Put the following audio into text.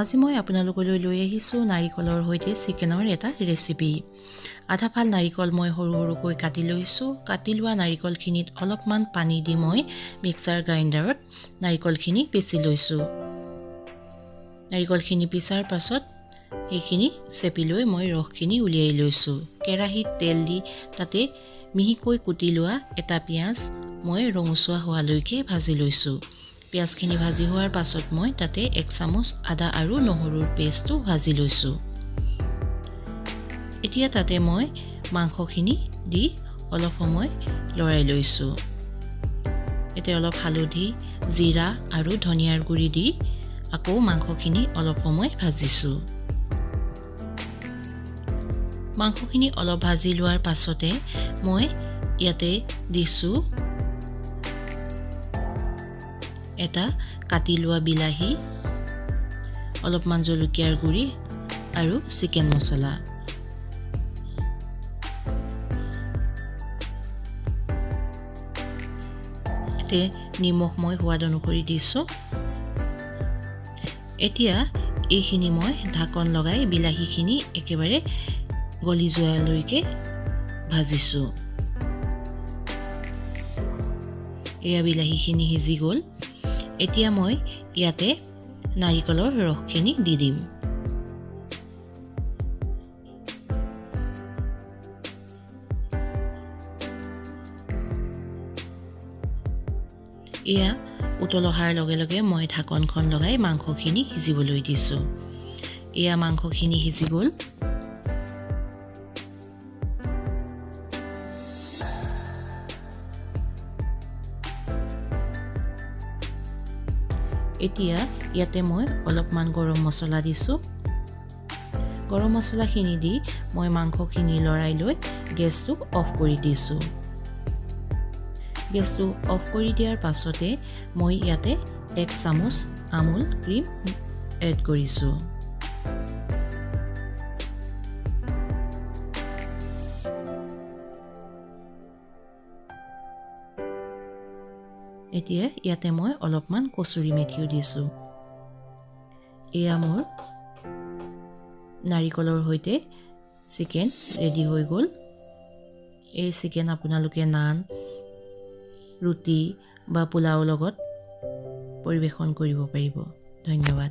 আজি মই আপোনালোকলৈ লৈ আহিছোঁ নাৰিকলৰ সৈতে চিকেনৰ এটা ৰেচিপি। আধা ফাল নাৰিকল মই সৰু সৰুকৈ কাটি লৈছোঁ। কাটি লোৱা নাৰিকলখিনিত অলপমান পানী দি মই মিক্সাৰ গ্ৰাইণ্ডাৰত নাৰিকলখিনি পিচি লৈছোঁ। নাৰিকলখিনি পিচাৰ পাছত সেইখিনি চেপি লৈ মই ৰসখিনি উলিয়াই লৈছোঁ। কেৰাহীত তেল দি তাতে মিহিকৈ কুটি লোৱা এটা পিঁয়াজ মই ৰঙচুৱা হোৱালৈকে ভাজি লৈছোঁ। পিঁয়াজখিনি ভাজি হোৱাৰ পাছত মই তাতে 1 চামুচ আদা আৰু নহৰুৰ পেষ্টটো ভাজি লৈছোঁ। এতিয়া তাতে মই মাংসখিনি দি অলপ সময় লৰাই লৈছোঁ। এতিয়া অলপ হালধি, জিৰা আৰু ধনিয়াৰ গুড়ি দি আকৌ মাংসখিনি অলপ সময় ভাজিছোঁ। মাংসখিনি অলপ ভাজি লোৱাৰ পাছতে মই ইয়াতে দিছোঁ এটা কাটি লোৱা বিলাহী, অলপমান জলকীয়াৰ গুড়ি আৰু চিকেন মছলা। ইয়াতে নিমখ মই সোৱাদ অনুসৰি দিছোঁ। এতিয়া এইখিনি মই ঢাকন লগাই বিলাহীখিনি একেবাৰে গলি যোৱালৈকে ভাজিছোঁ। এয়া বিলাহীখিনি সিজি গ'ল। এতিয়া মই ইয়াতে নাৰিকলৰ ৰসখিনি দি দিম। এয়া উতল অহাৰ লগে লগে মই ঢাকনখন লগাই মাংসখিনি সিজিবলৈ দিছোঁ। এয়া মাংসখিনি সিজি গ'ল। এতিয়া ইয়াতে মই অলপমান গৰম মছলা দিছোঁ। গৰম মছলাখিনি দি মই মাংসখিনি লৰাই লৈ গেছটো অফ কৰি দিছোঁ। গেছটো অফ কৰি দিয়াৰ পাছতে মই ইয়াতে 1 চামুচ আমুল ক্ৰীম এড কৰিছোঁ। এতিয়া ইয়াতে মই অলপমান কচুৰি মেথিও দিছোঁ। এয়া মোৰ নাৰিকলৰ সৈতে চিকেন ৰেডি হৈ গ'ল। এই চিকেন আপোনালোকে নান, ৰুটি বা পোলাওৰ লগত পৰিৱেশন কৰিব পাৰিব। ধন্যবাদ।